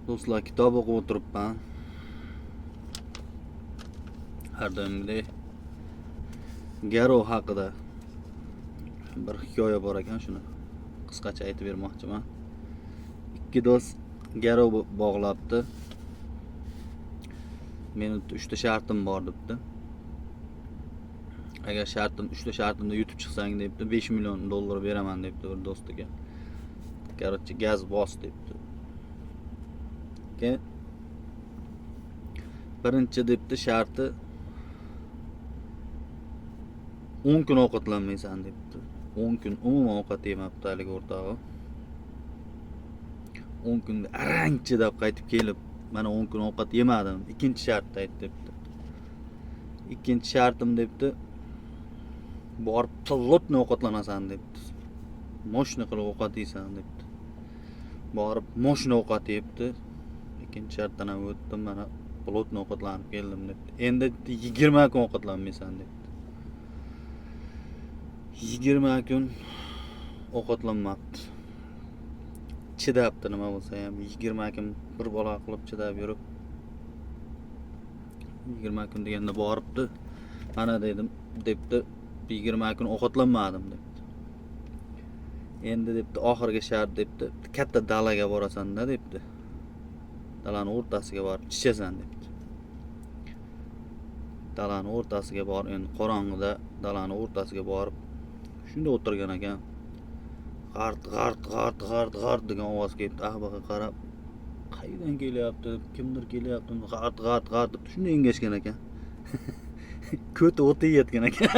Do'stlar, kitob o'qib o'tiribman. Har doimgidek garov haqida bir hikoya bor ekan, shuni qisqacha aytib bermoqchiman. Ikki do'st garov bog'labdi. Meni 3 ta shartim bor debdi. Agar shartim, 3 ta shartimda yutib chiqsang debdi, 5 million dollar beraman debdi bir do'stiga. Короче, gaz bos debdi. Keyin birinchi debdi sharti, 10 kun ovqatlanmaysan debdi. 10 kun umuman ovqat yemabdi haligi o'rtog'i. 10 kunda arang chidab qaytib kelib, mana 10 kun ovqat yemadim. Ikkinchi shartni ayt debdi. Ikkinchi shartim debdi, borib плотно ovqatlanasan debdi. Мощный qilib ovqat yeysan debdi. Borib мощный ovqat yebdi. Ikkinchi shartdan ham o'tdim, mana плотно ovqatlanib keldim debdi. Endi 20 kun ovqatlanmaysan debdi. 20 kun ovqatlanmabdi. Chidabdi nima bo'lsa ham 20 kun bir bola qilib chidab yurib, 20 kun deganda boribdi. Mana dedim debdi, 20 kun ovqatlanmadim debdi. Endi debdi, oxirgi shart debdi, katta dalaga borasan-da debdi. Dalani o'rtasiga borib chichasan debdi. Dalani o'rtasiga borib, endi qorong'ida dalani o'rtasiga borib shunday o'tirgan ekan. G'art g'art g'art g'art g'art degan ovoz kelibdi. Ahbaga qarab, qayerdan kelyapti, kimdir kelyapti, g'art g'art g'art deb shunday engashgan ekan. Ko'ti o't yeyotgan ekan.